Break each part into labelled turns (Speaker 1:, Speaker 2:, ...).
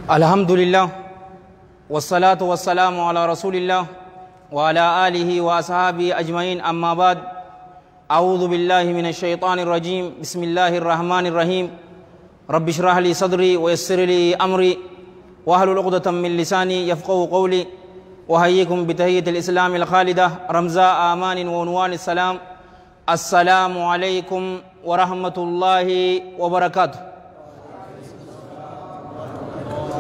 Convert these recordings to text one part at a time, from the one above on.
Speaker 1: الحمد لله والصلاة والسلام على رسول الله وعلى آله وأصحابه أجمعين. أما بعد، أعوذ بالله من الشيطان الرجيم. بسم الله الرحمن الرحيم. رب اشرح لي صدري ويسر لي أمري واحلل عقدة من لساني يفقهوا قولي. وأحييكم بتحية الإسلام الخالدة رمزاء آمان وعنوان السلام. السلام عليكم ورحمة الله وبركاته.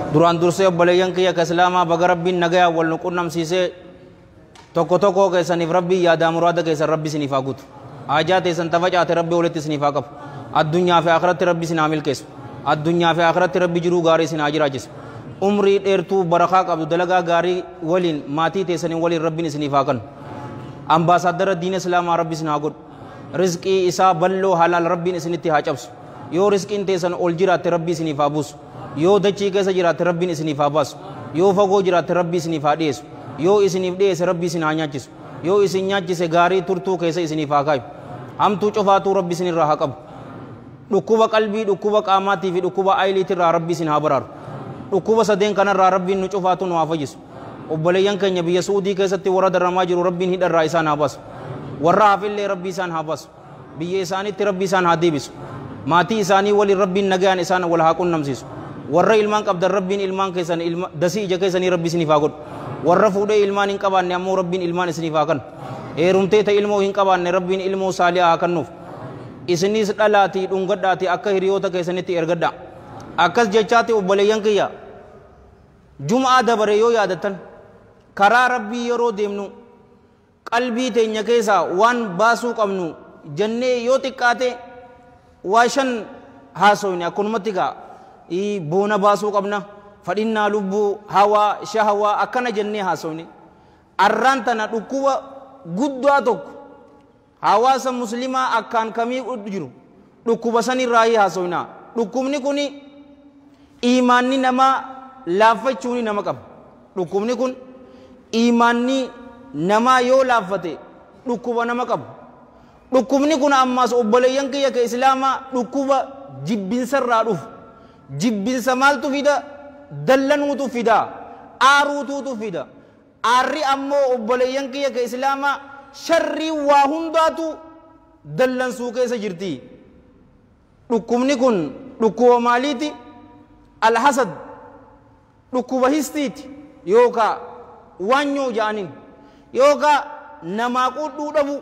Speaker 1: Duraan dursee obboleeyyan kiyya ka islaamaa, baga Rabbiin nagaya wal nu qunnamsiisee. Tokko tokko keessaniif Rabbii yaadaa muraada keessan Rabbi isiniif haa guutu. Haajaa teessan tafacaate Rabbi walitti isiniif haa qabu. Addunyaa fi akhiratti Rabbi isin haa milkeessu. Addunyaa fi akhiratti Rabbi jiruu gaarii isin haa jiraachisu. Umrii dheertuu barakaa qabdu dalagaa gaarii waliin maatii teessanii waliin Rabbiin isiniif haa kennu. Ambaasaaddara diina islaamaa Rabbi isin haa godhu. Rizqii isaa balloo halaal Rabbiin isinitti haa cabsu. Yoo rizqiin teessan ol jiraatte, Rabbi isiniif haa buusu. Yoo dachii keessa jiraatte, Rabbiin isiniif haa baasu. Yoo fagoo jiraatte, Rabbi isiniif haa dhiyeessu. Yoo isiniif dhiyeesse, Rabbi isin haa nyaachisu. Yoo isin nyaachise, gaarii turtuu keessa isiniif haa kaayu. Hamtuu cufaatuu Rabbi isinirraa haa qabu. Dhukkuba qalbii, dhukkuba qaamaatii fi dhukkuba ayiliitirraa Rabbi isin haa baraaru. Dhukkuba sadeen kanarraa Rabbiin nu cufaatu nu haa fayyisu. Obboleeyyan keenya biyya Suudii keessatti warra darramaa jiru, Rabbiin hidharraa isaan haa baasu. Warra hafillee Rabbi isaan haa baasu. Biyya isaaniitti Rabbi isaan haa deebisu. Maatii isaanii waliin Rabbiin nagayaan isaan wal haa qunnamsiisu. Warra ilmaan qabdan, Rabbiin ilmaan keessan ilma dasii ija keessanii Rabbi isiniif haa godhu. Warra fuudhee ilmaan hin qabaanne ammoo Rabbiin ilmaan isiniif haa kennu. Heerumtee ta ilmoo hin qabaanne, Rabbiin ilmoo saalihaa haa kennuuf. Isinis dhalaatii dhungadhaatii akka hiriyoota keessanitti ergadhaa. Akkas jechaati, obboleeyyan kiyya, jum'aa dabare yoo yaadattan, karaa Rabbii yeroo deemnu qalbii teenya keessaa waan baasuu qabnu jennee yoo xiqqaate waa shan haasoyne. Akkanumatti gaa boona baasuu qabna, fadhinnaa lubbuu, hawaa, shahawaa akkana jennee haasoyne. Arraan tana dhukkuba guddaa tokko hawaasa muslimaa akkaan kamii jiru, dhukkuba sanirraa haasoynaa. Dhukkubni kuni iimaanni namaa laaffachuuni nama qaba. Dhukkubni kun iimaanni namaa yoo laaffate dhukkuba nama qabu. Dhukkubni kun ammaas, obboleeyyan kiyya ka islaamaa, dhukkuba jibbinsarraa dhufu. Jibbinsa maaltu fida? Dallanuutu fida, aaruutuutu fida. Aarri ammoo, obboleeyyan kiyya ka islaamaa, sharrii waa hundaatu dallansuu keessa jirti. Dhukkubni kun dhukkuba maaliiti? Alhasad, dhukkuba histiiti yookaa waanyoo ja'anin yookaa namaa qudhuu dhabu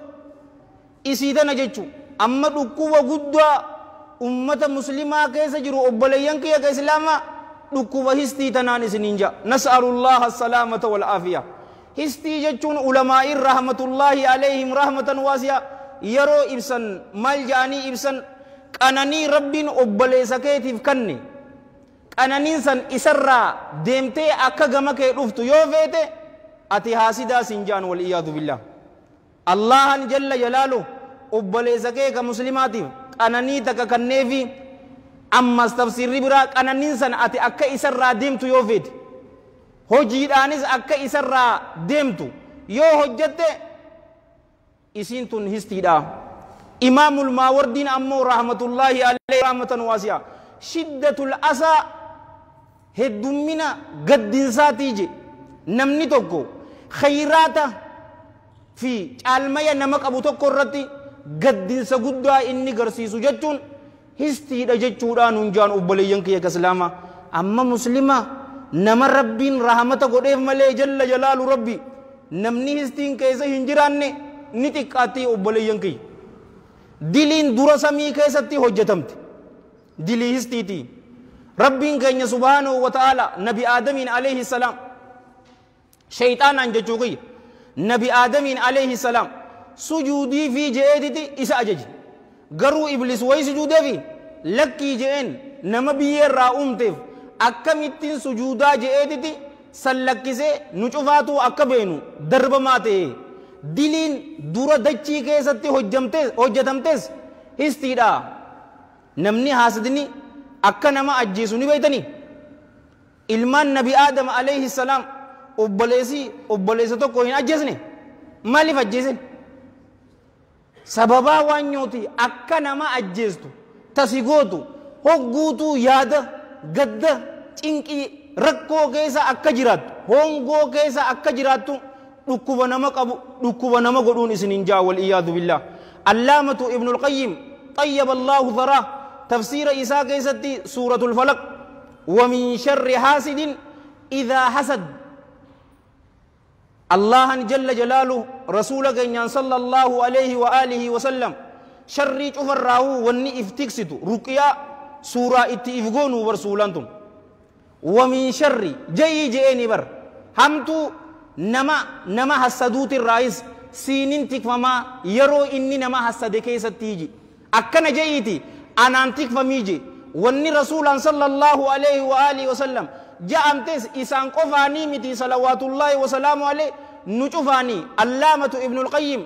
Speaker 1: isii tana jechu. Amma dhukkuba guddaa ummata muslimaa keessa jiru, obboleeyyan kiyya ka islaamaa, dhukkuba histii tanaan isiniin ja'a. Nas'alullaha assalaamata wal aafiya. Histii jechuun ulamaa'in rahmatullaahi alayhim rahmatan waasi'a yeroo ibsan maal ja'anii ibsan? Qananii Rabbiin obboleessa keetiif kanne, qananiin san isarraa deemtee akka gama kee dhuftu yoo feete, ati haasidaa sin ja'an. Wal iyaadu billah. Allahan jalla jalaalu obboleessa kee ka muslimaatiif qananii takka kanneefi, ammas tafsiirri biraa, qananiin san ati akka isarraa deemtu yoo feete, hojiidhaanis akka isarraa deemtu yoo hojjette, isiin tun histiidha. Imaamul Maawardiin ammoo rahmatullaahi alayhi rahmatan waasi'a, shiddatul asaa, heddummina gaddinsaatii je. Namni tokko khayraata fi caalmaya nama qabu tokko irratti gaddinsa guddaa inni garsiisu jechuun histiidha jechuudhaan hunjaan. Obboleeyyan kiyya ka islaamaa, amma muslima nama Rabbiin rahmata godheef malee, jalla jalaalu Rabbi, namni histiin keessa hin jiraanne ni xiqqaatti. Obboleeyyan kiyya, diliin dura samii keessatti hojjetamte dilii histiiti. Rabbiin keenya subhaanahu wa ta'ala Nabi Aadamiin alayhi salaam, shayxaanaan jechuu kiyya, Nabi Aadamiin alayhi salaam sujuudii fi je'eetiti isa ajaje. Garuu Iblis wayi sujuudeefi lakkii je'een, nama biyyeerraa uumteef akkamittiin sujuudaa je'eetiti sallakkisee nu cufaatuu akka beenu darbamaa ta'e. Diliin dura dachii keessatti hojjetamtes histiidha. Namni haasidni akka nama ajjeesu ni beeytanii? Ilmaan Nabi Aadam alayhi salaam obboleessi obboleessa tokko hin ajjeesne. Maaliif ajjeesen? Sababaa waan nyooti akka nama ajjeestu tasi gootu. Hogguutuu yaada gadda cinqii rakkoo keessa akka jiraattu, hongoo keessa akka jiraattu, dhukkuba nama qabu, dhukkuba nama godhuun isinin jaa. Wal iyaadu billah. Allaamatu Ibnul Qayyim طيب الله ثراه تفسير إساء كيستي سورة الفلق ومن شر حاسد إذا حسد. الله جل جلاله رسولك صلى الله عليه وآله وسلم شر شفراه وني افتكستو رقيا سورة اتفقونوا ورسولانتم ومن شر جي جيني بر همتو نما نما حسدوت الرئيس سينين تكفما يرو إني نما حسد كيسة تيجي أكنا جيتي أنا أنتك فميجي واني رسولا صلى الله عليه وآله وسلم جاء أمتس إسان قفاني متي صلوات الله وسلامه عليه نشوفاني. علامة ابن القيم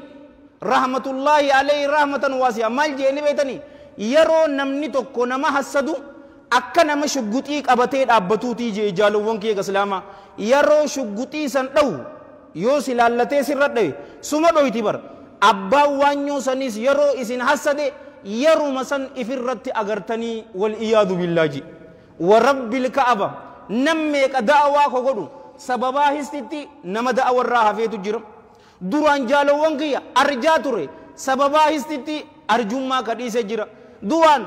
Speaker 1: رحمة الله عليه رحمة واسعة مال جيني بيتني يرو نمني تكو نما حسدو أكنا ما شغوتي أبتيت أبتوتي جي جالو ونكي كسلاما يرو شغوتي سن دو يو سلالتي سرت دو سما دويتي بر أبا وانيو سنيس يرو إسن حسده يرو مسن إفرت أغرتني والإياذ بالله جي. ورب الكعبة نميك دعوة كغدو سببا هستي نما دعوة الراحة في تجرم duraan jaalowwan kiyya arjaa ture sababaa histitti arjummaa kadhiise jira. Duraan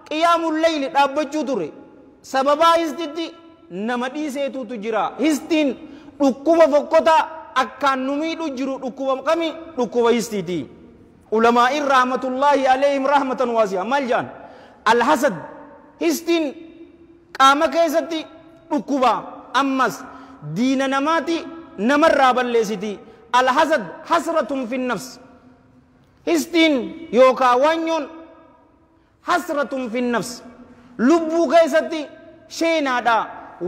Speaker 1: qiyaamul layli dhaabbachuu ture sababaa histitti nama dhiiseetutu jira. Histiin dhukkuba fokkotaa akkaan nu miidhu jiru dhukkuba kami? Dhukkuba histiiti. Ulamaa'in rahmatullaahi alayhim rahmatan waasi'a maal jedhan? Alhasad histiin qaama keessatti dhukkuba ammas diina namaati namarraa balleessiti. الحسد حسرة في النفس هستين يوكا وانيون حسرة في النفس لبو كيستي شينا دا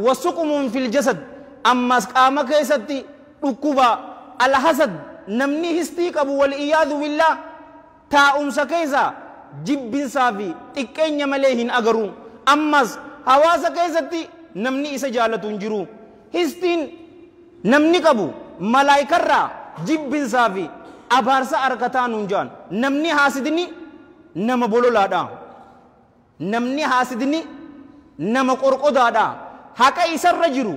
Speaker 1: وسقم في الجسد أما سقام كيستي ركوبا. الحسد نمني هستيك أبو والإياذ بالله تا أمسا كيسا جب صافي تكين يمليهن أغرو أما حواسا كيستي نمني إسا جالة جرو هستين نمني كبو ملائكة جبن صافي أبارسا أركتان نجان نمني حاسدني نما بولولا دا نمني حاسدني نما قرقودا دا حكا إسر رجرو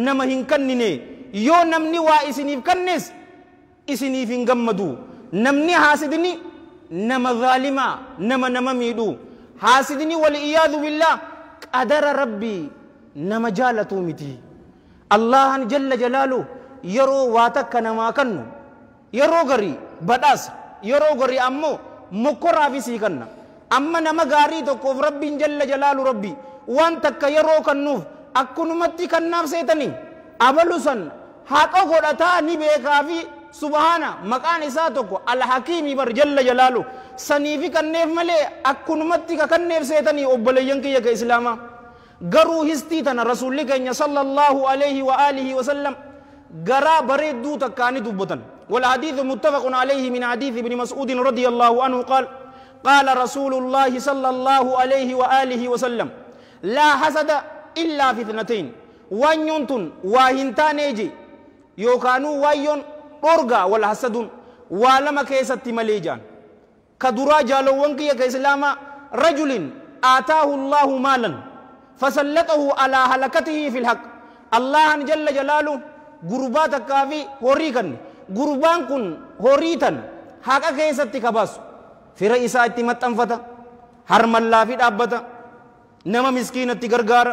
Speaker 1: نما هنكنني يو نمني وا إسنيف كنس إسنيف هنغمدو نمني حاسدني نما ظالما نما نما ميدو حاسدني والإياذ بالله قدر ربي نما جالتو متي الله جل جلاله yeroo waa takka namaa kannu yeroo garii badhaasa yeroo garii ammoo mokkoraaf isii kanna. Amma nama gaarii tokkoof rabbiin jalla jalaalu rabbi waan takka yeroo kannuuf akkunumatti kannaaf seetanii abalu san haqa godhataa ni beekaa fi subhaana maqaan isaa tokko alhakiimi bar jalla jalaalu saniifi kanneef malee akkunumatti ka kanneef seetanii obboleeyyan kiyya ka islaamaa. Garuu histii tana rasuulli keenya sallallahu alayhi wa alihi wa sallam غرا بريدو تكاني دبتن. والحديث متفق عليه من حديث ابن مسعود رضي الله عنه قال قال رسول الله صلى الله عليه وآله وسلم لا حسد إلا في اثنتين وانيونتن واهنتانيجي يوكانو وايون أرغا والحسد ولما كيست مليجان كدرا جالو ونكي كإسلاما رجل آتاه الله مالا فسلطه على هلكته في الحق. الله جل جلاله gurbaa takkaa fi horii kanne gurbaan kun horii tan haqa keessatti kabaasu fira isaa itti maxxanfata harmallaa fi dhaabbata nama miskiinatti gargaara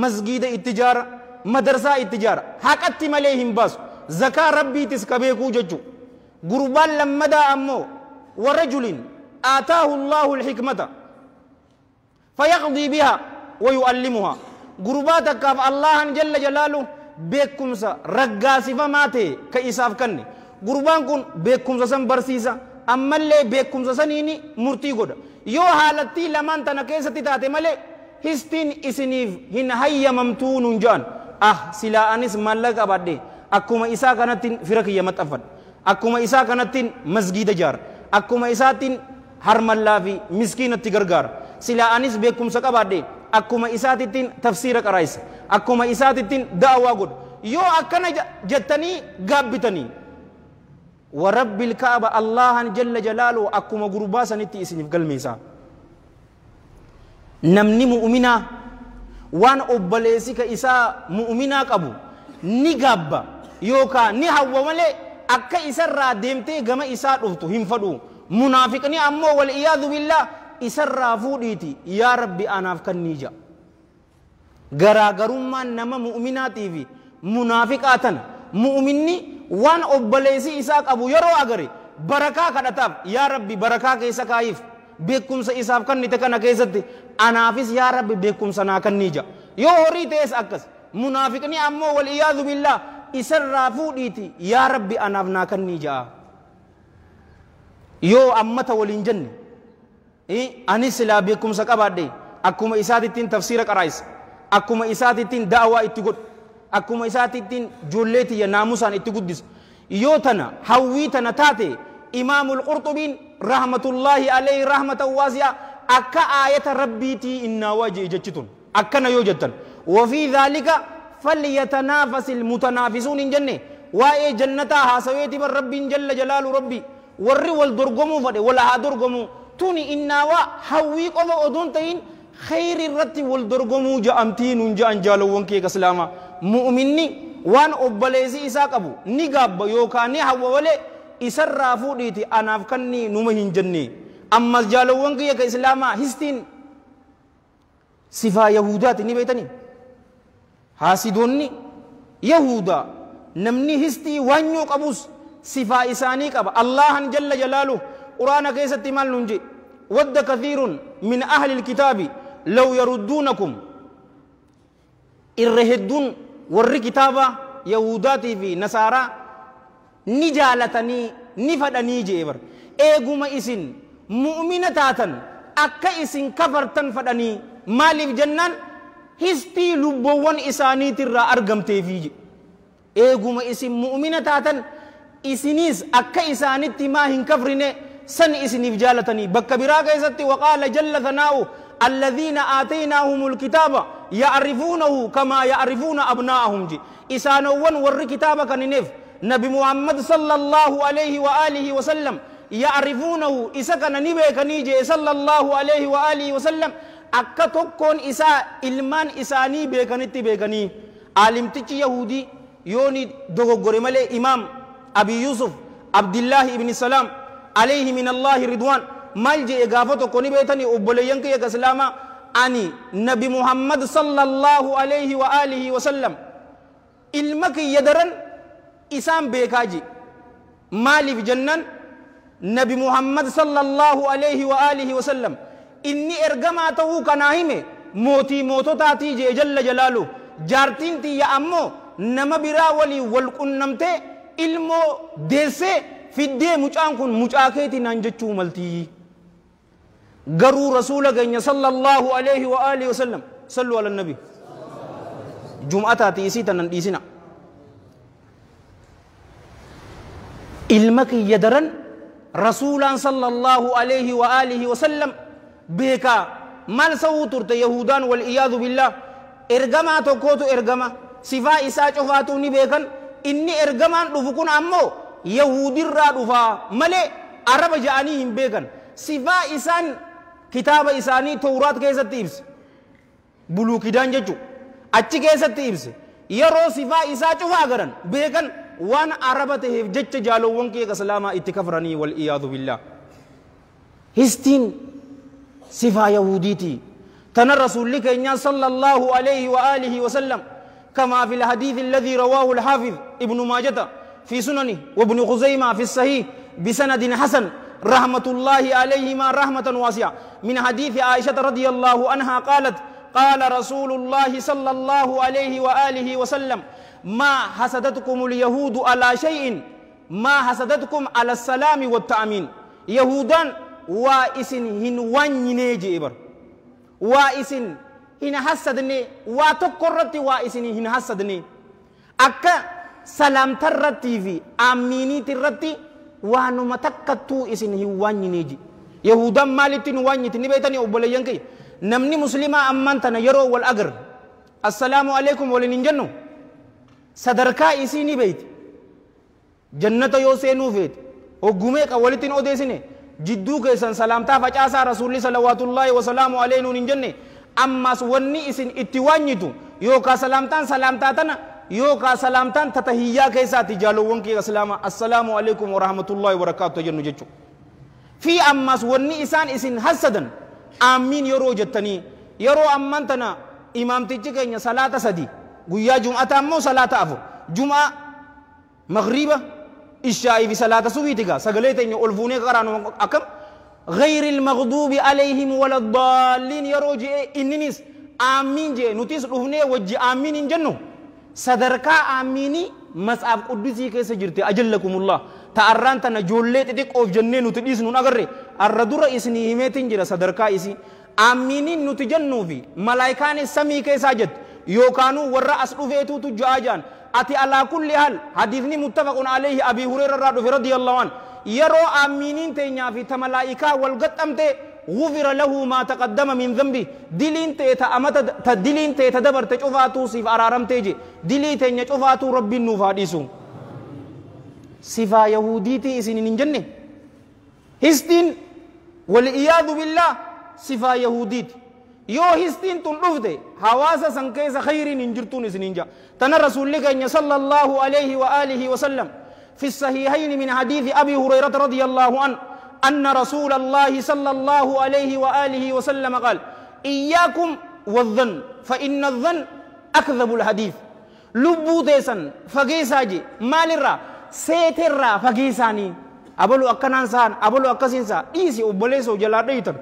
Speaker 1: masgiida itti jaara madarsaa itti jaara haqatti malee hin baasu zakaa rabbiitis ka beekuu jechu. Gurbaan lammadaa ammoo warajulin aataahu allaahu alxikmata fayaqdii bihaa wa yu'allimuhaa gurbaa takkaaf allahan jalla jalaaluhu beekumsa raggaasifamaa ta'e ka isaaf kanne gurbaan kun beekumsa san barsiisa ammallee beekumsa saniini murtii godha. Yoo haalattii lamaan tana keessatti taate malee histiin isiniif hin hayyamamtuu nuun jedhan. Ah silaa anis maallaqa qabadhe akkuma isaa kanattiin fira kiyya maxxanfadha akkuma isaa kanattiin masgiida jaara akkuma isaattiin harmallaa fi miskiinatti gargaara silaa anis beekumsa qabadhe akkuma isaatittiin tafsiira qaraayisa akkuma isaatittiin da'awaa godha. Yoo akkana jettanii gaabbitanii warabbil kaaba allahan jalla jalaaluhu akkuma gurbaa sanitti isiniif galmeessa. Namni mu'uminaa waan obboleessi ka isaa mu'uminaa qabu ni gaabba yookaan ni hawwa malee akka isarraa deemtee gama isaa dhuftu hin fadhu. Munaafiqni ammoo wal iyaadu billaa isarraa fuudhiiti yaa Rabbi anaaf kannii ja'a. Garaagarummaan nama mu'uminaatii fi munaafiqaa tana. Mu'uminni waan obboleessi isaa qabu yeroo agare barakaa kadhataaf, yaa Rabbi barakaa keessa kaayiif, beekumsa isaaf kennite kana keessatti anaafis yaa Rabbi beekumsa naa kennii ja'a. Yoo horii ta'es akkas. Munaafiqni ammoo wal iyaadu billaa isarraa fuudhiiti yaa Rabbi anaaf naa kennii ja'a. Yoo ammata waliin jenne anis silaa beekumsa qabaadhe akkuma isaatittiin tafsiira qaraayisa, akkuma isaatittiin da'awaa itti godhu, akkuma isaatittiin ijoollee tiyya naamusaan itti guddisa. Yoo tana hawwii tana taate Imaamul Qurxubiin rahmatullaahi alayhi rahmatan waasi'a akka aayata rabbiitii innaa wajji jechitun akkana yoo jettan wafii dhaalika falyatanaafasil mutanaafisuun hin jenne. Waa'ee jannataa haasaweeti bar Rabbiin jalla jalaalu. Rabbi warri wal dorgomuu fadhe wal haa dorgomuu. Tuni innaawaa hawwii qofa odoon ta'in khayri irratti wal dorgomuu ja'amtii nuun ja'an. Jaalawwan kee islaamaa, mu'minni waan obboleessi isaa qabu ni gaabba yookaan ni hawwa malee isarraa fuudhiiti anaaf kanni numa hin jenne. Ammas jaalawwan kiyya ka islaamaa, histiin sifaa yahudaati ni beeytanii. Haasidoonni yahudaa namni histii waanyoo qabus sifaa isaanii qaba. Allahan jalla jalaaluhu quraana keessatti maal nuun jedhe? Wadda kathiirun min ahli ilkitaabi law yarudduunakum. Irra hedduun warri kitaaba yahudaatii fi nasaaraa ni jaalatanii ni fadhanii jee bar, eeguma isin mu'mina taatan akka isin kafartan fadhanii. Maaliif jennaan histii lubboowwan isaaniitirraa argamteefii je. Eeguma isin mu'mina taatan isiniis akka isaanitti maa hin kafrine san isiniif jaalatanii. Bakka biraa keessatti waqaala jalla thanaa'u alladhiina aataynaahumul kitaaba ya'rifuunahu kamaa ya'rifuuna abnaa'ahum je. Isaanowwan warri kitaaba kanineef Nabi Muhammad sallallahu alayhi wa alihi wa sallam ya'rifuunahu isa kana ni beekanii jee sallallahu alayhi wa alihi wa sallam, akka tokkoon isaa ilmaan isaanii beekanitti beekanii. Aalimtichi yahudii yooni dogoggore malee Imaam Abi Yusuf Abdillaahi ibni Salaam alayhi min Allaahi ridwaan maal jee gaafa tokko ni beetanii? Obboleeyyan kiyya ka islaamaa, ani Nabi Muhammad sallallahu alayhi wa alihi wa sallam ilma kiyya daran isaan beekaa je. Maaliif jennaan Nabi Muhammad sallallahu alayhi wa alihi wa sallam inni ergamaa ta'uu kanaa hime mootii moototaatii jee jalla jalaalu. Jaartiin tiyya ammoo nama biraa waliin wal qunnamtee ilmoo deessee fiddee mucaan kun mucaa keetii naan jechuu maltii. Garuu rasuula keenya sallallahu alayhi wa alihi wa sallam, sallu ala nabi, jum'ataati isii tanan dhiisina, ilma kiyya daran rasuulaan sallallahu alayhi wa alihi wa sallam beekaa. Maal sa'uu turte yahudaan? Wal iyaadu billah, ergamaa tokkootu ergama sifaa isaa cofaatu ni beekan. Inni ergamaan dhufu kun ammoo yahudirraa dhufaa malee araba ja'anii hin beekan. Sifaa isaan kitaaba isaanii Tawraat keessatti ibse, Buluu Kidaan jechu achi keessatti ibse, yeroo sifaa isaa cufa agaran beekan waan araba taheef jecha jaalowwan kee islaamaa itti kafranii. Wal iyaadu billah, histiin sifaa yahudiiti tana. Rasuulli keenya sallallahu alayhi wa alihi wa sallam كما في الحديث الذي رواه الحافظ ابن ماجة في سننه وابن خزيمة في الصحيح بسند حسن رحمة الله عليهما رحمة واسعة من حديث عائشة رضي الله عنها قالت: قال رسول الله صلى الله عليه وآله وسلم: ما حسدتكم اليهود على شيء ما حسدتكم على السلام والتأمين. يهودان وإسن هن وانيني جيبر وإسن hin hassadne, waa tokko irratti waa isin hin hassadne akka salaamtarrattii fi aaminiiti irratti waanuma takkattuu isin hin waanyine ji. Yahudaan maalitti nu waanyiti ni beeytanii? Obboleeyyan kiyya, namni muslimaa ammaan tana yeroo wal agar assalaamu alaikum waliin hin jennu. Sadarkaa isii ni beeyti. Jannata yoo seenuu feete hoggumeeqa walitti hin odeessine jidduu keessan salaamtaa facaasaa. Rasuulli salawaatullaahi wasalaamu alayhi nuun hin jenne. Ammas wanni isin itti waanyitu yookaa salaamtaan salaamtaa tana yookaa salaamtaan tatahiyyaa keessaati jaalowwan kiyya islaamaa assalaamu alaikum warahmatullaahi wabarakaatu jennu jechuudha. Fi ammas wanni isaan isin hassadan aamiin yeroo jettanii yeroo amman tana imaamtichi keenya salaata 3 guyyaa jum'ataa immoo salaata 4 jum'aa maghriba ishaa'ii fi salaata subiiti gaa sagalee teenya ol fuunee qaraanu akkam غير المغضوب عليهم ولا الضالين yeroo je'e inninis aamiin je'e nutis dhufnee wajji aamiin hin jennu sadarkaa aamiinii matsaaf quddusii keessa jirti ajallakumullah ta'arraan tana ijoollee xixiqqoof jennee nuti dhiisnu hin agarre arra dura isinii himeetiin jira sadarkaa isii aamiiniin nuti jennuu fi malaayikaanis samii keessaa jette yookaanuu warra as dhufeetuutu ja'a ja'an ati alaa kulli haal hadiisni muttafaqun alayhi abii hureera irraa dhufe radiyallahu an yeroo aamiiniin teenyaa fi ta malaayikaa wal gaxxamte غفر له ما تقدم من ذنبه دلين تيتا أمت تدلين تيتا دبر تشوفاتو سيف أرارم تيجي دلي تينيا تشوفاتو ربي النفاديسو صفا يهوديتي إسنين جنة هستين والعياذ بالله صفا يهوديتي يو هستين تنرفته حواسا سنكيس خيرين انجرتون إسنين جا تنا رسول لك إن صلى الله عليه وآله وسلم في الصحيحين من حديث أبي هريرة رضي الله عنه أن رسول الله صلى الله عليه وآله وسلم قال إياكم والظن فإن الظن أكذب الحديث لبو تيسن فقيساجي مال الرا سيتر فقيساني أبلو أكنان سان أبلو أكسين سان إيسي أبليسو جلال ريتن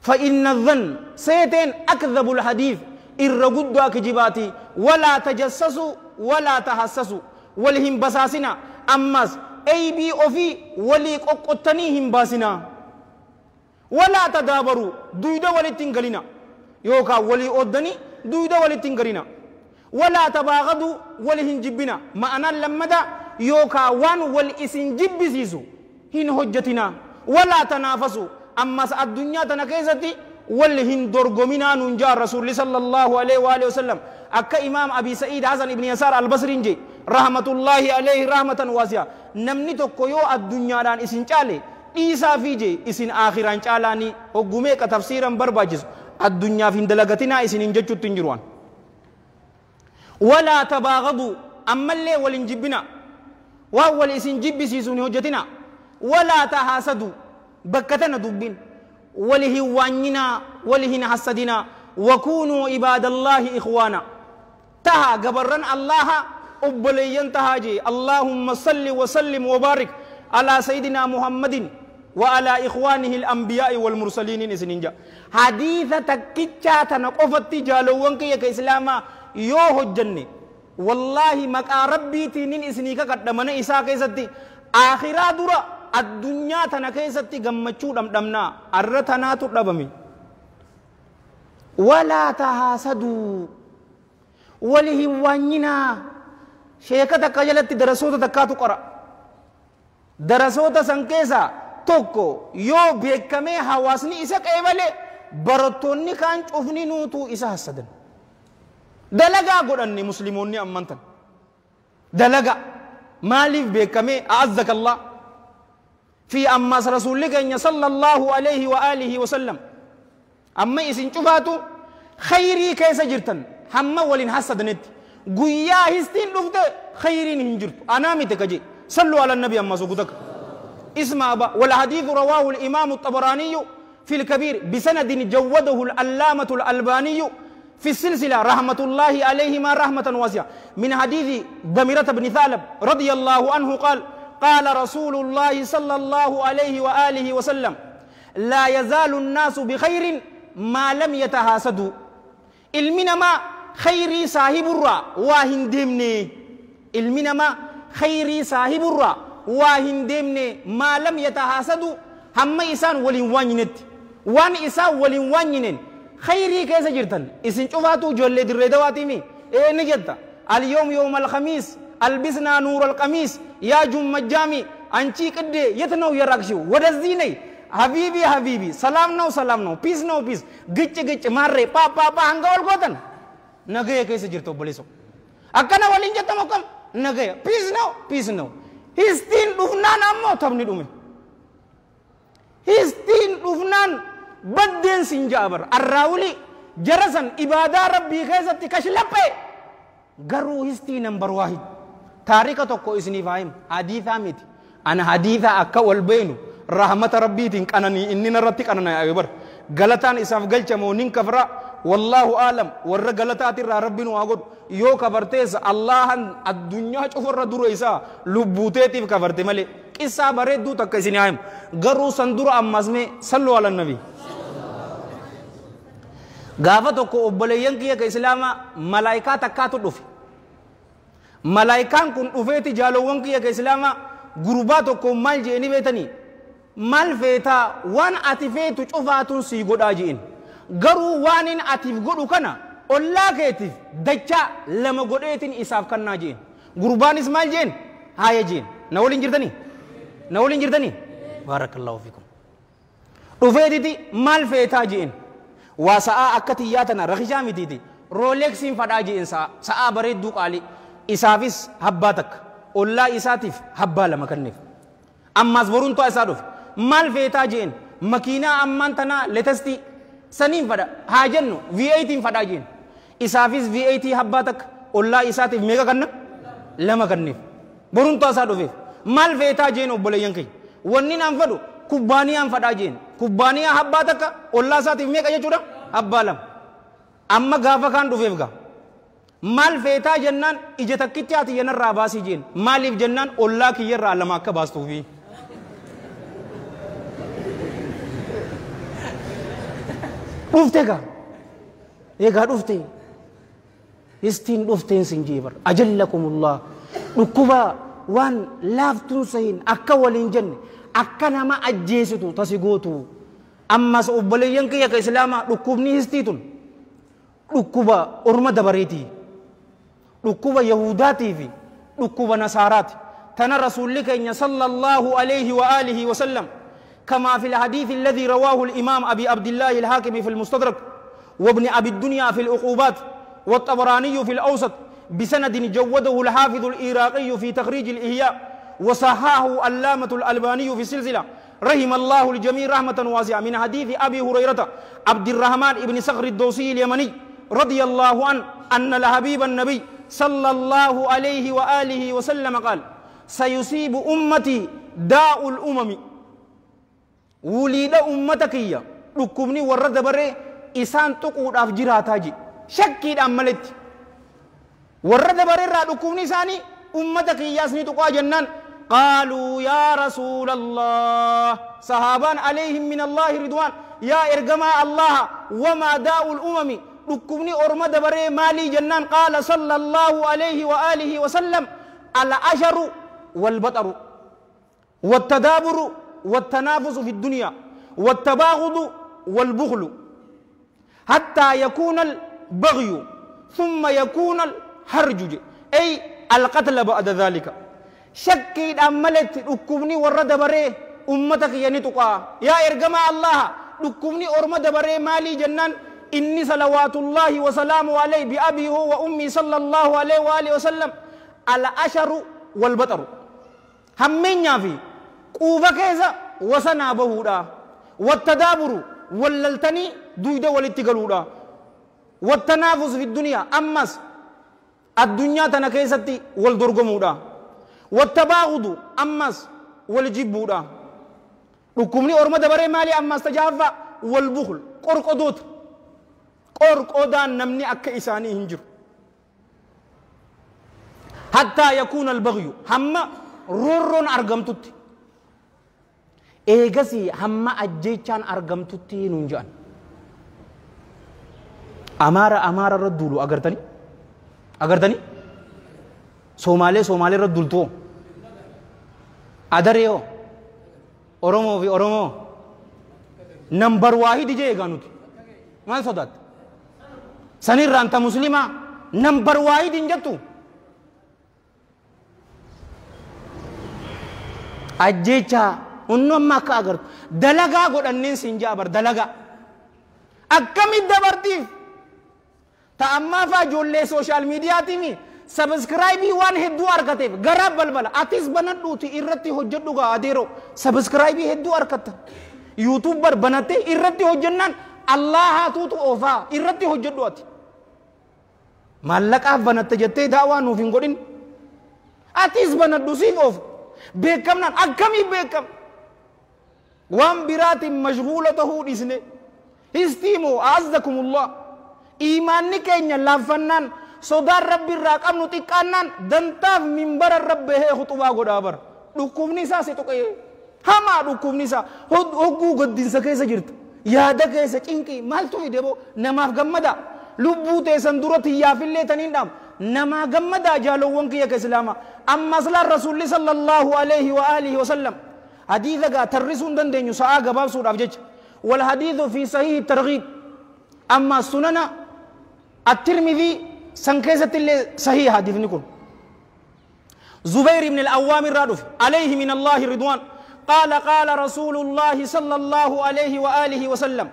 Speaker 1: فإن الظن سيتين أكذب الحديث إرقود أكجباتي ولا تجسسوا ولا تحسسوا ولهم بساسنا أماس أي بي أوفي ولي قطنيهم باسنا ولا تدابروا دويدا ولي تنقلنا يوكا ولي أودني دويدا ولي تنقلنا ولا تباغضوا ولهن جبنا ما أنا لما دا يوكا وان والإسن جب سيسو هن حجتنا ولا تنافسوا أما الدنيا تنكيستي ولهن درغمنا ننجا رسول صلى الله عليه وآله وسلم أكا إمام أبي سعيد حسن ابن يسار البصري رحمة الله عليه رحمة واسعة نمني tokko yoo addunyaadhaan isin caale dhiisaa fi jee isin aakhiraan caalaanii hoggumee ka tafsiiran barbaachisu addunyaaf hin dalagatinaa isin hin jechuutti hin jiruwan walaa tabaagadu ammallee wal hin jibbina waan wal isin jibbisiisu hin hojjetina walaa tahaasadu bakka tana dubbin wal hin waanyinaa wal hin hassadinaa wakuunuu ibaadallaahi ikhwaana taha gabarran allaha أبليين تهاجي اللهم صل وسلم وبارك على سيدنا محمد وعلى إخوانه الأنبياء والمرسلين إسنينجا حديث تكتشا تنقفت جالوانك يا إسلاما يوه الجنة والله مكا ربي تنين إسنيكا قدمنا إسا كيستي آخرا درا الدنيا تنكيستي غمچو دمدمنا أرتنا تدبمي ولا تحاسدوا ولهوانينا sheeka takka jalatti darasoota takkaatu qora darasoota san keessa tokko yoo beekamee hawaasni isa qeebale barattoonni kaan cufni nuutu isa hassadan dalagaa godhanne musliimoonni ammantan dalagaa maaliif beekamee a'azzakallah fi ammas rasuulli keenya sallallahu alayhi wa alihi wa sallam amma isin cufaatu khayrii keessa jirtan hamma waliin hassadanitti guyyaa histiin dhufte khayriin hin jirtu anaa miti kaje sallu ala nabi amma sugutaka اسمع والحديث رواه الإمام الطبراني في الكبير بسند جوده العلامة الألباني في السلسلة رحمة الله عليهما رحمة واسعة من حديث ضميرة بن ثعلب رضي الله عنه قال قال رسول الله صلى الله عليه وآله وسلم لا يزال الناس بخير ما لم يتحاسدوا المنا ما خيري صاحب الرا واهن دمني المنا ما خيري صاحب الرا واهن دمني ما لم يتحاسدوا هم إسان ولين وانينت وان إسان ولين وانينن خيري كيس جرتن إسن شوفاتو جولي دريدواتي مي إيه نجتا اليوم يوم الخميس ألبسنا نور القميص يا جم الجامي أنشي كده يتنو يراكشو ودزيني حبيبي حبيبي سلام نو سلام نو بيس نو بيس گچ گچ مارے پا پا پا هنگول گوتن نگه کیسے جرتو بولیسو اکنا ولین جتا مکم نگه پیس نو پیس نو هستین دفنان امو تبنی دومه هستین دفنان Baddeen sin ja'a bar arraawuli jara san ibaadaa rabbii keessatti kashlaphee garuu histii nambar waahid. Taarika tokko isiniif haa himu, hadiisaa miti. Ana hadiisaa akka wal beenu rahmata rabbiitiin qananii inni narratti qanana'e bar galataan isaaf galchamoo nin kafra, wallaahu aalam. Warra galataatirraa rabbi nu haa godhu. Yoo kafartees Allahan addunyaa cufarra dura isaa lubbuuteetiif kafarte malee. Qissaa bareedduu takka isin haa himu, garuu san dura ammas mee sallu ala nabi. Gaafa tokko obboleeyyan kiyya ka islaamaa malaayikaa takkaatu dhufe. Malaayikaan kun dhufeeti jaalowwan kiyya ka islaamaa gurbaa tokko maal je'eni beetanii? Maal feetaa? Waan ati feetu cufaatun sii godhaa je'en. Garuu waan in atiif godhu kana ollaa keetiif dachaa lama godheetin isaaf kannaa je'en. Gurbaanis maal je'en? Haaya je'en. Na waliin jirtanii? Na waliin jirtanii? Baarakallaahu fiikum. Dhufeetiti maal feetaa je'en. Waa sa'aa akka tiyyaa tana rakishaa mitiiti, Rolexiin fadhaa je'en. Sa'aa bareedduu qaalii isaafis habbaa takka, ollaa isaatiif habbaa lama kenneef. Ammaas boruntaa isaa dhufe. Maal feetaa je'en. Makiinaa ammaan tanaa latest saniin fadha haa jennu, V8 fadhaa je'en. Isaafis V8 habbaa takka, ollaa isaatiif meeqa kanna? Lama kenneef. Boruntaa isaa dhufeef maal feetaa jeen. Obboleeyyan keenya, wanni naan fadhu kubbaaniyaan fadhaa jeen. Kubbaaniyaa habbaa takka, ollaa isaatiif meeqa jechuudha? Habbaa lama. Amma gaafa kaan dhufeef gaa maal feetaa jennaan, ija takkitti ati yanarraa baasii jeen. Maaliif jennaan, ollaa kiyyarraa lama akka baastuufi. Dhufte gaa, egaa dhufte histiin dhufteen sin jee bar. Ajallakumullah, dhukkuba waan laaftuun sahin akka waliin jenne akka nama ajjeesitu tasi gootu. Ammas obboleeyyan kiyya ka islaamaa, dhukkubni histii tun dhukkuba orma dabareetii, dhukkuba yahudaatii fi dhukkuba nasaaraati. Tana rasuulli keenya sallallahu alayhi wa alihi wa sallam, كما في الحديث الذي رواه الإمام أبي عبد الله الحاكم في المستدرك وابن أبي الدنيا في العقوبات والطبراني في الأوسط بسند جوده الحافظ العراقي في تخريج الإحياء وصححه علامة الألباني في السلسلة، رحم الله الجميع رحمة واسعة، من حديث أبي هريرة عبد الرحمن بن صخر الدوسي اليمني رضي الله عنه أن الحبيب النبي صلى الله عليه وآله وسلم قال: سيصيب أمتي داء الأمم. وليد أمتك يا dhukkubni warra dabaree isaan tuquudhaaf jiraataa ji shakkiidhaan maletti warra dabareerraa dhukkubni isaanii ummata kiyyaas ni tuqaa jennaan, qaaluu yaa rasuula Allah, sahaabaan alayhim min Allahi ridwaan, yaa ergamaa Allaha, wamaa daa'ul umami, dhukkubni orma dabaree maalii jennaan, qaala sallallahu alayhi wa alihi wa sallam: al-asharu wal baxaru والتدابر والتنافس في الدنيا والتباغض والبخل حتى يكون البغي ثم يكون الهرج، أي القتل بعد ذلك. شكي أملت dhukkubni warra dabaree ummata kiyya ni tuqaa. Yaa ergamaa Allah, dhukkubni orma dabaree maalii jennaan, inni salawaatullaahi wasalaamu alayhi biabii huwa ummii sallallahu alayhi wa alihi wasallam: al-asharu wal-baxaru, hammeenyaa fi quufa keessa wasanaa bahuudha, wattadaaburu, wallaltanii duyda walitti galuudha, wattanaafus fi duniyaa, ammas addunyaa tana keessatti wal dorgomuudha, wattabaagudu, ammas wal jibbuudha. Dhukkubni orma dabaree maali ammas tajaaffa? Wal bukhl, qorqodoota. Qorqodaan namni akka isaanii hin jiru. Hattaa yakuuna albaghyu, hamma roorroon argamtutti, eegasii hamma ajjeechaan argamtutti nuun jedhan. Amaara amaara irra duulu agartanii, agartanii, Soomaalee Soomaalee irra duultuu, adaree hoo, Oromoo fi Oromoo nambar waahidi jee. Egaa nuti maal sodaatte? Sanirraan ta muslimaa nambar waahidi hin jettu. Ajjeechaa hunnu amma akka agartu dalagaa godhanneen siin jaa bar. Dalagaa akkamit dabartiif ta ammaa faa ijoollee social mediaatiimi subscribe waan hedduu argateef gara balbala atis banadhuuti irratti hojjedhu gaa adeero subscribe hedduu argatta. Yuutuubar banattee irratti hojjennaan Allahaatuutu oofaa irratti hojjedhu ati. Maallaqaaf banatte jettee daawaa nuuf hin godhin. Atis banadhu siif oofu. Beekamnaan akkamii beekam? Waan biraatiin mashguula tahuu dhiisne. Histiimoo aazzakumullah. Iimaanni keenya laaffannaan sodaan Rabbi irraa qabnu xiqqaannaan dantaaf minbara irra bahee khuxubaa godhaa bara. Dhukkubni isaa si tuqee. Hamaa dhukkubni isaa hogguu gaddinsa keessa jirta. Yaada keessa cinqii maaltu fide boo namaaf gammada. Lubbuu teessan dura tiyyaafillee taniin dhaamu. Namaa gammadaa jaalowwan kiyya ka islaamaa. Ammas laan Rasuulli sallallahu alaihi wa alihi wa sallam. Hadiisa gaa tarrisuu hin dandeenyu sa'aa gabaabsuudhaaf jecha. Wal hadiisu fi sahihi targhiib. Amma sunana at-Tirmidhii san keessatti illee sahiha hadiisni kun. زبير بن الأوام الرادف عليه من الله رضوان قال قال رسول الله صلى الله عليه وآله وسلم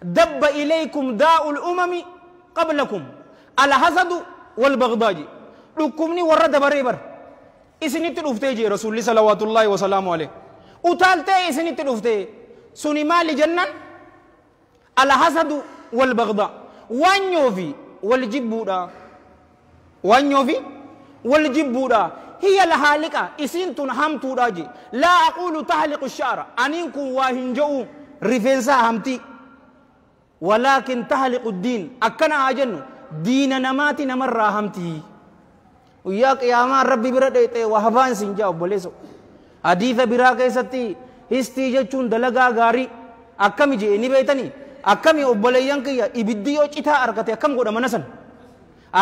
Speaker 1: دب إليكم داء الأمم قبلكم الحسد والبغضاء لكمني ورد بريبر إسنت الأفتي رسول الله صلوات الله وسلامه عليه وتالتي إسنت الأفتي سني مال جنة الحسد والبغضاء وانيوفي والجبودا وانيوفي والجبودا هي الهالكة إسنتن همتو راجي لا أقول تهلق الشعر أنكم واهنجو رفنسا همتي ولكن تهلق الدين أكنا أجن دين نماتي نمر همتي وياك يا ما ربي برد وهبان سنجاو بوليسو حديث براك ستي هستي جچون دلغا غاري أكمي جي إني بيتني أكمي أبوليانك يا إبديو چتا أركتي أكم قد منسن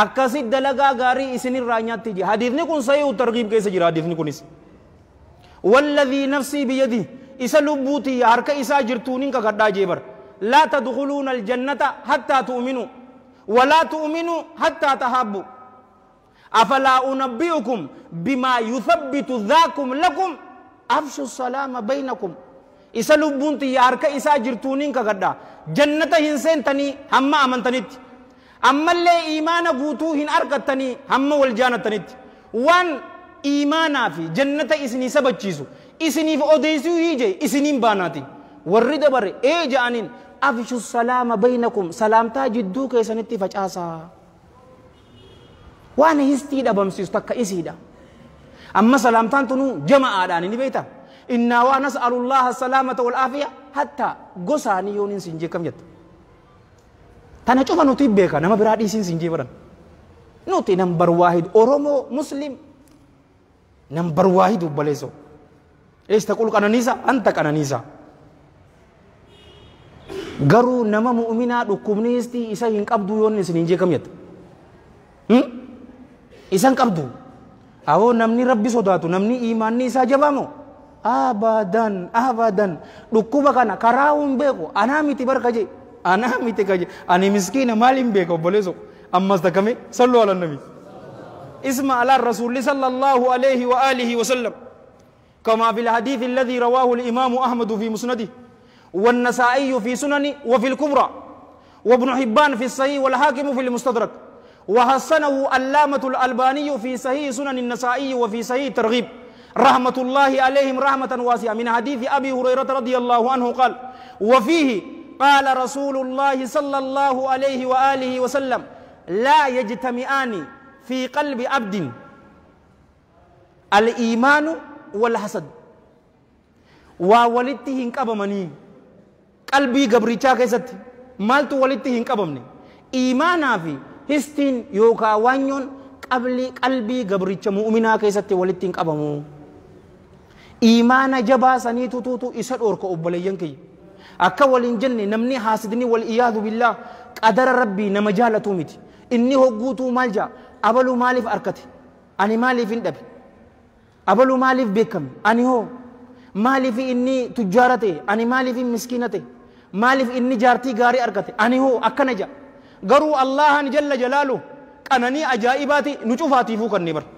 Speaker 1: akkasi dalagaa gaarii isinirraa nyaatti je hadiisni kun sahihu targhiib keessa jira hadiisni kunis walladhii nafsii biyadi isa lubbuuti harka isaa jirtuunin kakadhaa jee bar laa tadkhuluuna aljannata hattaa tu'minuu walaa tu'minuu hattaa tahabbu afalaa unabbi'ukum bimaa yuthabbitu dhaakum lakum afshu salaama baynakum isa lubbuun tiyya harka isaa jirtuunin kakadhaa jannata hin seentanii hamma amantanitti ammallee iimaana guutuu hin argattanii hamma wal jaanattanitti waan iimaanaa fi jannata isinii sabachiisu isiniif odeessuu hiije isiniin baanaati warri dabare ee ja'aniin afshu salaama baynakum salaamtaa jidduu keessanitti facaasaa waan histii dhabamsiisu takka isiidha amma salaamtaan tunuu jama'aadhaan ni beekta innaa waa nas'alullaha salaamata wal aafiya hattaa gosaanii yoon hin siin jekkam jetta Tana cufa nuti beeka nama biraa dhiisiin siin jeebaran. Nuti nambar waahid Oromoo Muslim nambar waahid obboleessoo. Eessa taqul qananiisa anta qananiisa. Garuu nama mu'uminaa dhukkubni histii isa hin qabdu yoon isin hin jeekam jetta. Isa hin qabdu. Awoo namni rabbi sodaatu namni iimaanni isaa jabaamoo? Abadan abadan dhukkuba kana karaa hin beeku anaa miti barka jee. أنا متكاجي أنا مسكينة مالين بيك وبوليسو أما استكمي صلوا على النبي اسمع على الرسول صلى الله عليه وآله وسلم كما في الحديث الذي رواه الإمام أحمد في مسنده والنسائي في سننه وفي الكبرى وابن حبان في الصحيح والحاكم في المستدرك وحسنه علامة الألباني في صحيح سنن النسائي وفي صحيح الترغيب رحمة الله عليهم رحمة واسعة من حديث أبي هريرة رضي الله عنه قال وفيه قال رسول الله صلى الله عليه وآله وسلم لا يجتمعان في قلب عبد الإيمان والحسد وولدته انقبمني قلبي قبريتا كيست مالتو ولدته انقبمني إيمانا في هستين يوكا وانيون قلبي قبريتا مؤمنا كيست ولدته انقبمو إيمانا جبا سنيتو توتو إسد أوركو أبولينكي akka waliin jenne namni haasidni wal iyaadu billah qadara rabbii nama jaalatu miti inni hogguutuu maal jaa abaluu maaliif arkate ani maaliif hin dhabe abaluu maaliif beekame ani hoo maaliif inni tujjaara ta'e ani maaliif hin miskiina ta'e maaliif inni jaartii gaarii arkate ani hoo akkana jaa garuu allahan jalla jalaalu qananii ajaa'ibaati nu cufaatiifuu kannee bara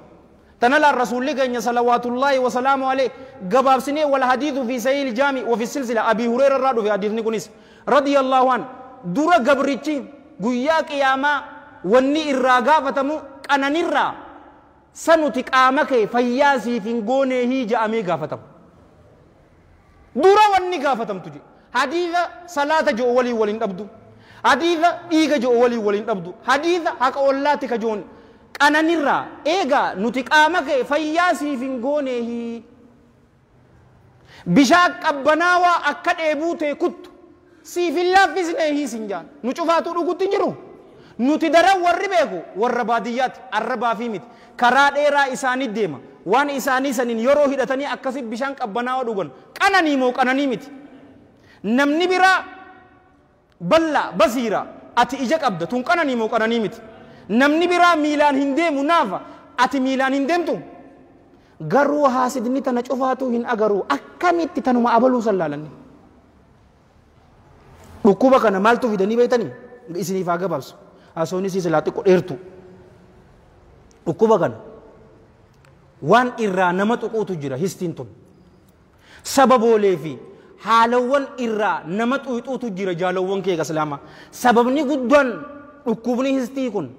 Speaker 1: تنال الرسول لك صلوات الله وسلامه عليه قباب سنة والحديث في سيل الجامع وفي السلسلة أبي هريرة رادو في حديث نكونيس رضي الله عنه دورا قبرتي قياك يا ما وني الراقا فتمو أنا نرى سنتك آمك فياسي فنقونه جامي قافتم Dura wanni gaafatamtu je hadiisa salaata je'u walii waliin dhabdu, hadiisa dhiiga je'u walii waliin dhabdu, hadiisa haqa ollaati ka je'uun qananirraa eegaa nuti qaama kee fayyaa siif hin gooneehi bishaan qabbanaawaa akka dheebuu tee kuttu siif hin laaffisneehi sin jaan. Nu cufaatu dhugutti hin jiru. Nuti daran warri beeku warra baadiyyaati, arrabaa fi miti karaa dheeraa isaanii deema waan isaanii saniin yeroo hidhatanii akkasi bishaan qabbanaawaa dhugan qananii moo qananii miti. Namni biraa bal'aa basiira, ati ija qabda, tun qananii moo qananii miti. Namni biraa miilaan hin deemu naafa, ati miilaan hin deemtu. Garuu haasidni tana cufaatu hin agaruu, akkamitti tanuma abaluu sallaalanni. Dhukkuba kana maaltu fidanii beektanii? Isiniif haa gabaabsu. Haasawni isii silaa xiqqoo dheertu. Dhukkuba kana waan irraa nama tuquutu jira histiin tun. Sababoolee fi haalawwan irraa nama xuyxuutu jira jaalawwan kee islaamaa. Sababni guddaan dhukkubni histii kun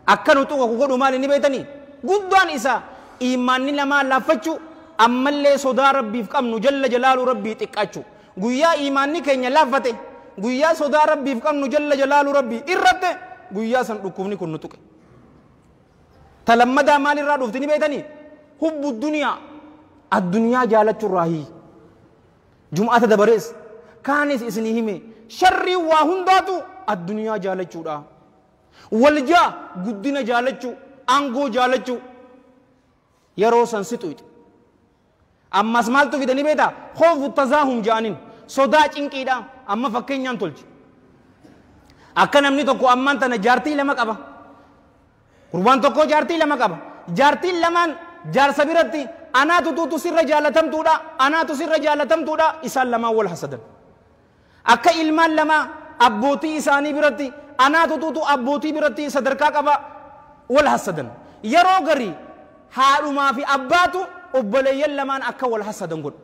Speaker 1: akka nu tuqu godhu maali ni beektanii? Guddaan isaa iimaanni namaa laaffachuu, ammallee sodaa rabbiif qabnu jalla jalaalu rabbii xiqqaachuu. Guyyaa iimaanni keenya laaffate, guyyaa sodaa rabbiif qabnu jalla jalaalu rabbii irratte, guyyaa san dhukkubni kun nu tuqe. Talammadaa maalirraa dhufti ni beektanii? Hubbu duniyaa, addunyaa jaalachuurraahi. Jum'aata dabarees kaanis isinii hime, sharrii waa hundaatu addunyaa jaalachuudha. Waljaa guddina jaalachuu, aangoo jaalachuu yeroo san si xuyxe. Ammas maaltu fidanii beektaa? Khoofu tazaahum ja'aniin sodaa cinqiidha. Amma fakkeenyaan tolche. Akka namni tokko ammaan tana jaartii lama qaba. Gurbaan tokko jaartii lama qaba. Jaartiin lamaan jaarsa biratti anaatu tuutu sirra jaalatamtuudha, anaatu sirra jaalatamtuudha, isaan lamaan wal hasadan. Akka ilmaan lama abbootii isaanii biratti anaatu tuutu abbootii biratti sadarkaa qaba, wal hasadan. Yeroo garii haadhumaa fi abbaatu obboleeyyan lamaan akka wal hasadan godhu.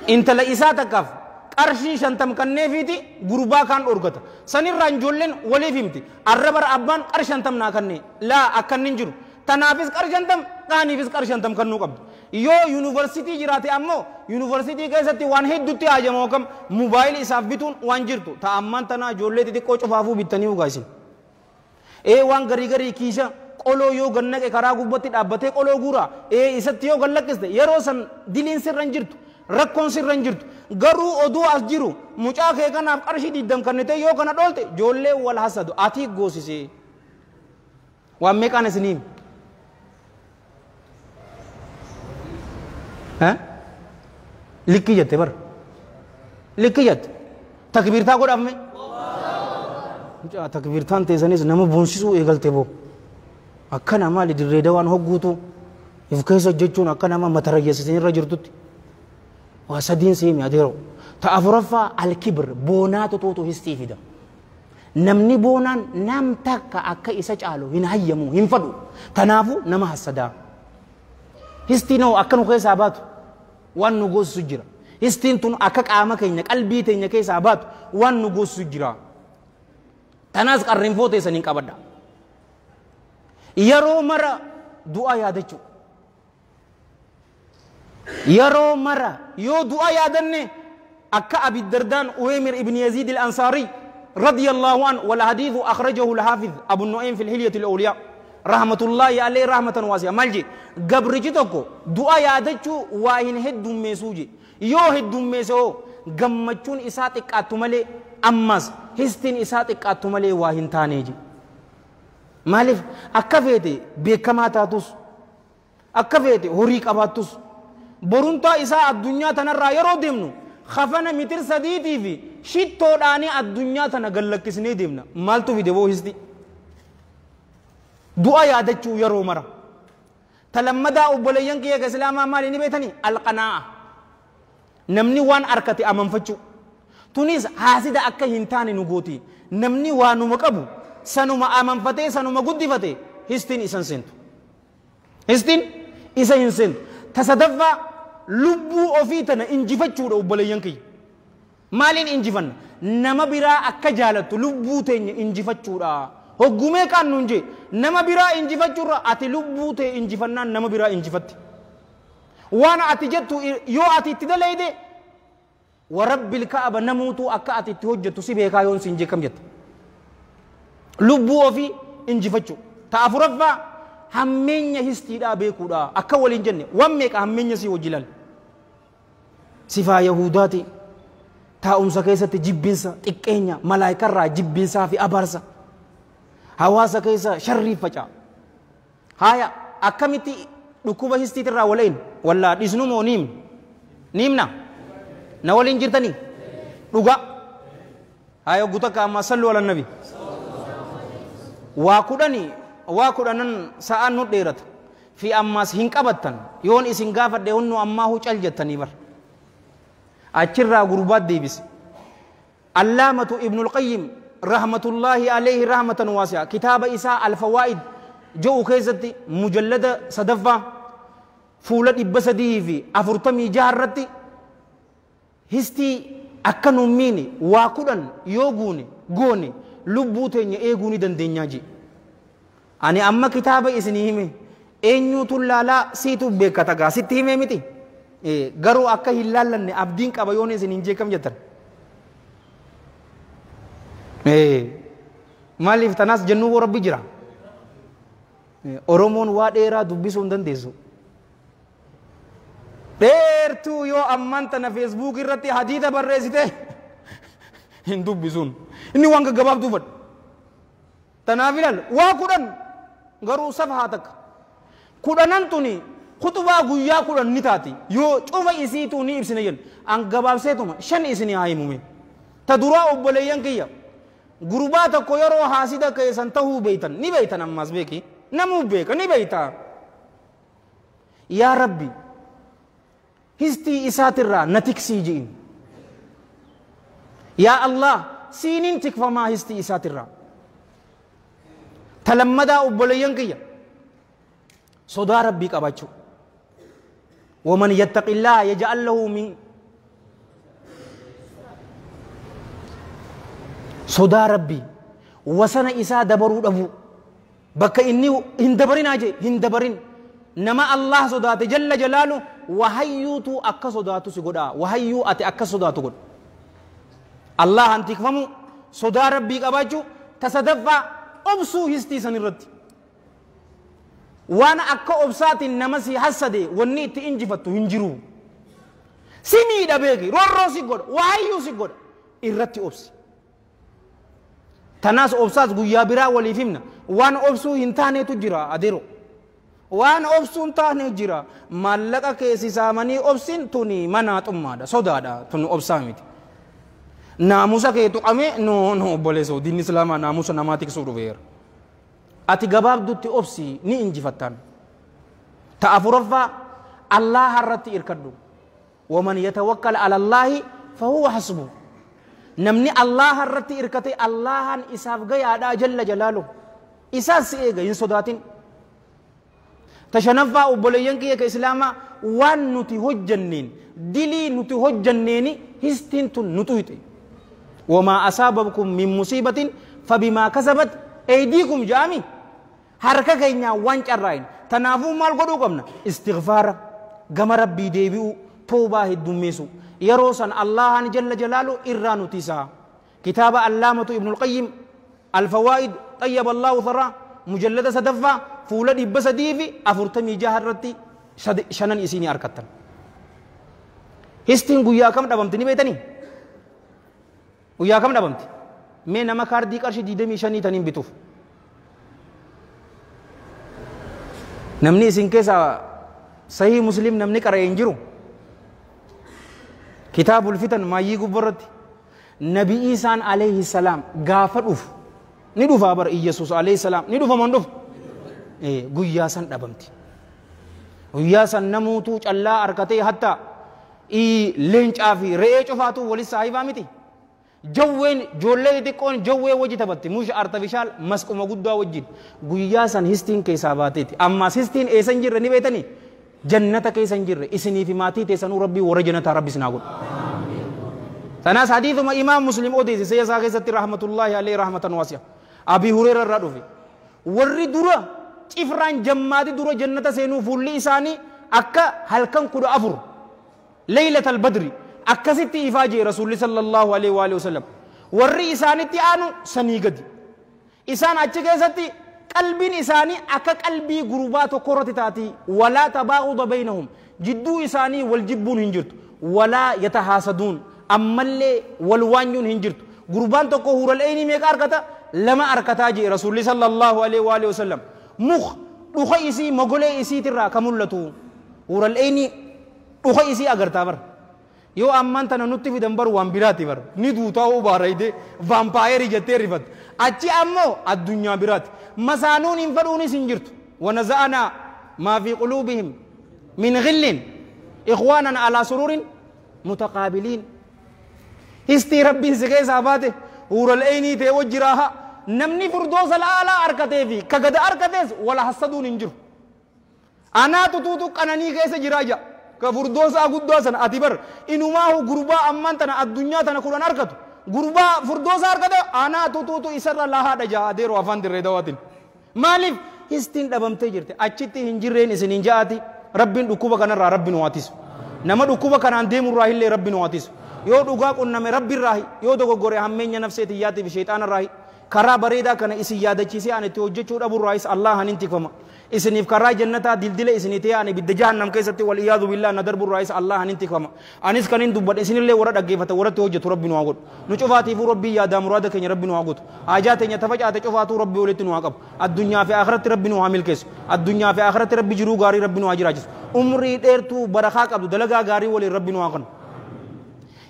Speaker 1: Intala isaa takkaaf qarshii 50 kanneefiiti gurbaa kaan dhorgata. Sanirraa ijoolleen waliif himti. Arra bara abbaan qarshii 50 naa kennee laa akka inni hin jiru. Tanaafis qarshii 50 kaaniifis qarshii 50 kennuu qabdu. Yoo yuunivarsiitii jiraate ammoo yuunivarsiitii keessatti waan hedduutti hajamoo kam moobaayilii isaaf bituun waan jirtu. Ta ammaan tanaa ijoollee xixiqqoo cufaafuu bittanii dhugaa isin. Waan garii garii kiisha qoloo yoo gannaqe karaa gubbatti dhaabbatee qoloo guuraa isatti yoo gallakkiste yeroo san diliin sirra hin jirtu, rakkoon sirra hin jirtu. Garuu oduu as jiru mucaa kee kanaaf qarshii 20 kennitee yoo kana dhoolte ijoollee wal hasadu ati goosisee. Waan meeqaan isinii himi? Likkii jette bara. Likkii jette. Takbiirtaa godhaaf mee? Mucaa takbiirtaan teessanis nama boonsisuu eegalte boo. Akkana maali dirree dawaan hogguutu if keessa jechuun akka nama matarayyeessisin irra jirtutti. Waa sadiin siimi adeero. Ta afuraffaa alkibir boonaatu tuutu histii fida. Namni boonaan nam takka akka isa caalu hin hayyamu hin fadhu. Tanaafu nama hassadaa. Histiin hoo akka nu keessaa baatu waan nu goosisu jira. Histiin tun akka qaama keenya qalbii teenya keessaa baatu waan nu goosisu jira. Tanaas qarrinfoo teessaniin qabadha. Yeroo mara du'a yaadachuu. Yeroo mara yoo du'a yaadanne akka Abi Dardaan Uwaymir ibn Yaziid al-Ansaari radiyallahu anhu wal hadiithu akhrajahu al-Haafiz Abu Nu'aym fi al-Hilyati al-Awliyaa rahmatullahi alayhi rahmatan waasi'a. Maal jee gabrichi tokko du'a yaadachuu waa hin heddummeessuu jee. Yoo heddummeesse hoo gammachuun isaa xiqqaattu malee ammas histiin isaa xiqqaattu malee waa hin taane jee. Maaliif akka feete beekamaa taatus akka feete horii qabaattus boruntaa isaa addunyaa tanarraa yeroo deemnu kafana mitir 3 fi shittoodhaanii addunyaa tana gallakkisnee deemna. Maaltu fide boo histi? Du'a yaadachuu yeroo mara. Talammadaa obboleeyyan kiyya islaamaa maali ni beektanii? Alqanaa'a. Namni waan harkate amanfachuu. Tunis haasida akka hin taane nu gooti. Namni waanuma qabu sanuma amanfatee sanuma guddifate histiin isan seentu. Histiin isa hin seentu. Tasadaffaa lubbuu ofii tana injifachuudha obboleeyyan kiyya. Maaliin injifanna? Nama biraa akka jaalattu lubbuu teenya injifachuudha. Hoggumee kaan nuun jee nama biraa injifachuurra ati lubbuu tee injifannaan nama biraa injifatti. Waan ati jettu yoo ati itti dalayde warabbil ka'aba namuutu akka ati itti hojjettu si beekaa yoon siin jeekam jetta. Lubbuu ofii injifachuu. Ta afuraffaa hammeenya histiidhaa beekuudha. Akka waliin jenne waan meeqa hammeenya si hojii laal. Sifaa Yahudaati. Taa'umsa keessatti jibbinsa xiqqeenya malaayikarraa jibbinsaa fi abaarsa. Hawaasa keessa sharrii faca'a. Haaya akkamitti dhukkuba histiitirraa walain wallaa dhisnu moo niimna? Niimna? Na waliin jirtanii? Dhugaa. Haaya guutakka ammaa sallu ala nabi. Waa kudhanii waa kudhanan sa'aan nu dheerata. Fi ammaas hin qabattan yoon isin gaafadhe hunnu ammaa hucal jettanii bar. Achirraa gurbaat deebise. Allaamatu Ibnul Qayyim rahmatullaahi alayhi rahmatan waasi'a kitaaba isaa Alfawaa'id jedhu keessatti mujallada sadaffaa fuula 346 irratti histii akka nu miine waa kudhan yoo guune goone lubbuu teenya eeguu ni dandeenyaa jee. Ani amma kitaaba isinii hime eenyuutu laalaa siitu beekata gaa sitti himee miti. Garuu akka hin laallanne abdiin qaba yoon isin hin jeekam jettan. Maaliif tanaas jennuu rabbi jira. Oromoon waa dheeraa dubbisuu hin dandeessu. Dheertuu yoo ammaan tana feesbuuk irratti hadiida barreessite hin dubbisuun. Inni waan gaggabaabduu fadhu. Tanaaf ilaal waa kudhan garuu safa haa takka. Kudhanan tuni khutubaa guyyaa kudhan ni taati. Yoo cufa isiituu ni ibsine jennu. An gabaabseetuma shan isinii haa himume. Ta duraa obboleeyyan kiyya. Gurbaa tokko yeroo haasida keessan tahuu beeytan ni beeytan ammas beeki. Namuu beeka ni beeyta. Yaa Rabbi histii isaatirraa na tiksii ji'in. Yaa Allah siinin tikfamaa histii isaatirraa. Ta lammadaa obboleeyyan kiyya. Sodaa Rabbii qabaachuu. Waman yattaqillaaha yaj'al lahu min sodaa Rabbii wasana isaa dabaruu dhabuu. Bakka inni hin dabarinaa jee hin dabarin. Nama Allah sodaate jalla jalaalu wahayyuutu akka sodaatu si godha. Wahayyuu ati akka sodaatu godha. Allahan tikfamu sodaa Rabbii qabaachuu ta sadaffaa obsuu histii san irratti. Waan akka obsaatiin nama si hassade wanni itti injifattu hin jiru. Si miidha beeki roorroo si godha wahayyuu si godha irratti obsi. Tanaas obsaas guyyaa biraa waliif himna. Waan obsuu hin taanetu jira adeero. Waan obsuu hin taane jira. Maallaqa keessi saamanii obsin tuni manaa xummaadha sodaadha tuni obsaa miti. Naamusa kee tuqame no no obboleessoo diinni islaamaa naamusa namaa tiksuu dhufeera. Ati gabaabdutti obsi ni injifattaan. Ta afuraffaa Allaha irratti irkadhu. Waman yatawakkal ala Allaahi fahuwa hasbu. Namni Allaha irratti irkate Allahan isaaf gayaadhaa jalla jalaalu. Isaas si eega hin sodaatin. Ta shanaffaa obboleeyyan kiyya ka islaamaa waan nuti hojjanneen dilii nuti hojjanneeni histiin tun nu tuyxe. Wamaa asaabakum min musiibatin fabimaa kasabat aydiikum jaami. Harka keenyaa waan carraa'in. Tanaafuu maal godhuu qabna? Istighfaara gama Rabbii deebi'uu toobaa heddummeessu. Yeroo san Allahan jalla jalaalu irraa nuti isaa. Kitaaba Allaamatu Ibnul Qayyim Alfawaa'id Xayyaba Allahu Tharaa mujallada sadaffaa fuula 346 irratti shanan isinii harkattan. Histiin guyyaa kam dhabamti ni beektanii? Guyyaa kam dhabamti? Mee nama kaardii qarshii 25 taniin bituuf. Namni isin keessa sahii Muslim namni qara'e hin jiru. Kitaabul fitan maayyii gubbarratti Nabi Isaan alayhi salaam gaafa dhufu ni dhufaa bara Iyyasuus alayhi salaam ni dhufa moo hin dhufu? Guyyaa san dhabamti. Guyyaa san namuutuu callaa harkatee hatta leencaa fi re'ee cufaatu walis saahibaa miti. Jawween ijoollee xixiqqoon jawwee wajji taphatti mush artifishaal masquma guddaa wajjin guyyaa san histiin keessaa baateeti. Ammaas histiin eessa hin jirre ni beektanii? Jannata keessa hin jirre isinii fi maatii teessanuu Rabbii warra jannataa Rabbi isin haa godhu. Tanaas hadiisuma Imaam Muslim odeesse seeya isaa keessatti rahmatullaahi alayhi rahmatan waasi'a. Abii Hureera irraa dhufe. Warri dura cifraan jammaati dura jannata seenuu fuulli isaanii Akka halkan 14 Laylatal Badri akkasitti ifaa jee Rasuulli sallallahu alaihi wa alihi wasallam. Warri isaanitti aanu sanii gadi. Isaan achi keessatti qalbiin isaanii akka qalbii gurbaa tokko irratti taati. Walaa tabaa'uda baynahum, jidduu isaanii wal jibbuun hin jirtu. Walaa yatahaasaduun, ammallee wal waanyuun hin jirtu. Gurbaan tokko huural eynii meeqa argata? 2 arkataa jee Rasuulli sallallahu alaihi wa alihi wasallam. Muk dhuka isii mogolee isiitirraa ka mul'atu huural eynii dhuka isii agartaa bar. Yoo ammaan tana nutti fidan bar waan biraati bar, ni duutaa ubaarayde vaampaayerii jettee rifatta. Achi ammoo addunyaa biraati. Masaanuun hin fedhuunis hin jirtu. Wanaza'anaa maa fi quluubihim min ghillin ikhwaanan alaa sururin mutaqaabiliin. Histii Rabbiin si keessaa baate huural eynii ta'e wajjiraaha. Namni furdoosa laalaa arkatee fi ka gada arkatees wala hassaduun hin jiru. Anaatu tuutu qananii keessa jiraa ja'a. Ka furdoosaa guddaa sana ati bar inumaahu gurbaa ammaan tana addunyaa tana 10 arkatu. Gurbaa furdoosaa arkate anaatu tuutu isarra lahaadha ja'a adeeroo afaan dirree dawaatiin. Maaliif histiin dhabamtee jirti? Achitti hin jirreen isin hin ja'ati. Rabbiin dhukkuba kanarraa Rabbi nu haatisu. Nama dhukkuba kanaan deemurraa illee Rabbi nu haatisu. Yoo dhugaa qunname Rabbirraahi, yoo dogoggore hammeenya nafsee tiyyaatii fi sheexaanarraahi. Karaa bareedaa kana isin yaadachiisee ani itti hojjechuu dhaburraayis Allahan hin tikfama. Isiniif karaa jannataa dildila isinii ta'ee ani ibidda jahannam keessatti wal iyaadu billaa na darburraayis Allahan hin tikfama. Anis kan hin dubbadhe isinillee warra dhaggeeffata warratti hojjetu Rabbi nu haa godhu. Nu cufaatiifuu Rabbii yaadaa muraada keenya Rabbi nu haa guutu. Haajaa teenya tafacaate cufaatuu Rabbi walitti nu haa qabu. Addunyaa fi akhiratti Rabbi nu haa milkeessu. Addunyaa fi akhiratti Rabbi jiruu gaarii Rabbi nu haa jiraachisu. Umrii dheertuu barakaa qabdu dalagaa gaarii waliin Rabbi nu haa kennu.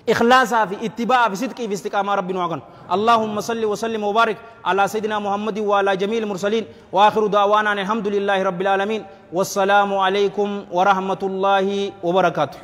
Speaker 1: إخلاصا في اتباع في صدق في استقامة ربنا وعقن. اللهم صل وسلم وبارك على سيدنا محمد وعلى جميع المرسلين. وآخر دعوانا الحمد لله رب العالمين. والسلام عليكم ورحمة الله وبركاته.